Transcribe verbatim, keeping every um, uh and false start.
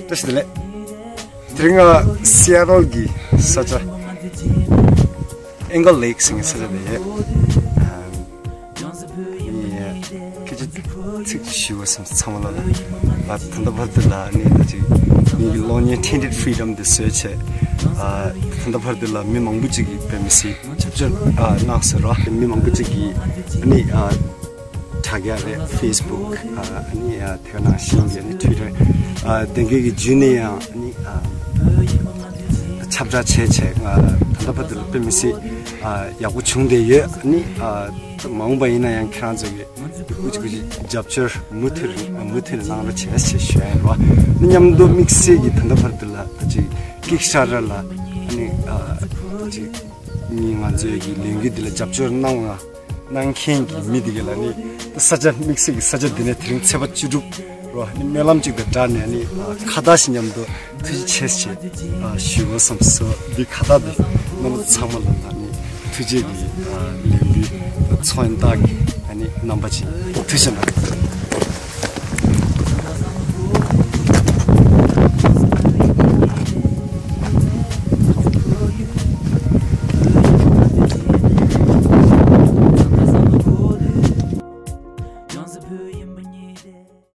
བཀྲ་ཤིས་བདེ་ལེགས། དེ་རིང་ང་སི་ཨེ་ཊལ་གྱི་ས་ཆ་ཨེང་གལ་ལེག་ཟེར་མཁན་ས་ཆ་དེ་ཡོད། ཨ་ནི་སྐད་ཆ་ཚིག་ཞུ་བ་སེམས་ཚང་མ་ལ་ལ། ད་ལྟ་བར་དུ་ལ་ནི་ད་ཅིག་ངེད་ཀྱི་གློག་བརྙན་Tainted Freedom དེ་བཟོས་བྱས། ཨ་ད་ལྟ་བར་དུ་ལ་མི་མང་པོ་ཅིག་གིས་དཔེ་མི་སྲིད་རྒྱབ་སྐྱོར་ཨ་གནང་ཟེར་རོ། མི་མང་པོ་ཅིག་གིས་ཨ་ནི་ཨ་དྲ་རྒྱ་རེད། Facebook ཨ་ནི་ཨ་དེ་ག་ནང་བཞིན་གྱི་ཨ་ནི་Twitter ཨ་དེ་འགའི་གི་བརྒྱུད་ནས་ཡང་ཨ་ནི་ཨ་ཁྱབ་བསྒྲགས་བྱས་བྱས། ང་ད་ལྟ་བར་དུ་ལ་དཔེ་མི་སྲིད་ཨ་ཡག་པོ་བྱུང་བསྡད་ཡོད། ཨ་ནི་ཨ་མ་འོངས་པ་ཡིན་ན་ཡང་ཁྱེད་རང་ཚོ་གི་ཀུ་ཅི་ཀུ་ཅི་རྒྱབ་སྐྱོར་མུ་མཐུད་མུ་མཐུད་གནང་རོགས་བྱས་ཞེས་ཞུ་ཡ་ཡིན་རོ། ཨ་ནི་མཉམ་དུ་དམིགས་བསལ་གྱི་ད་ལྟ་བར་དུ་ལ་ད་ཅིག་Kickstarter ལ་ཨ་ནི་ཨ་ད་ཅིག་ནི་ང་ཚོའི་གི་ལས་འགུལ་འདི་ལ་རྒྱབ་སྐྱོར་གནང་བ་གནང་མཁན་གྱི་མི་དེ་ག་ལ་ནི་ས་ཆ་དམིགས་བསལ་གྱི་ས་ཆ་འདི་ནས་དེ་རིང་ཚེས་པ་བཅུ་དྲུག་རོ། ནི་སྨོན་ལམ་གཅིག་དང་སྦྲགས་ནས་ནི་ཁ་བརྡ་ཞིག་མཉམ་དུ་ཐུགས་རྗེ་ཆེ་ཞེས་ཞུ་དགོས་བསམ་སོ། འདི་ཁ་བརྡ་འདི་རྣམ་པ་ཚང་མ་ལ་ནི་ཐུགས་རྗེ་གི་ལས་འགུལ་ཚོགས་ཡིན་སྟག་གི་ནི་རྣམ་པ་ཅིག་ཐུགས་རྗེ་གནང་།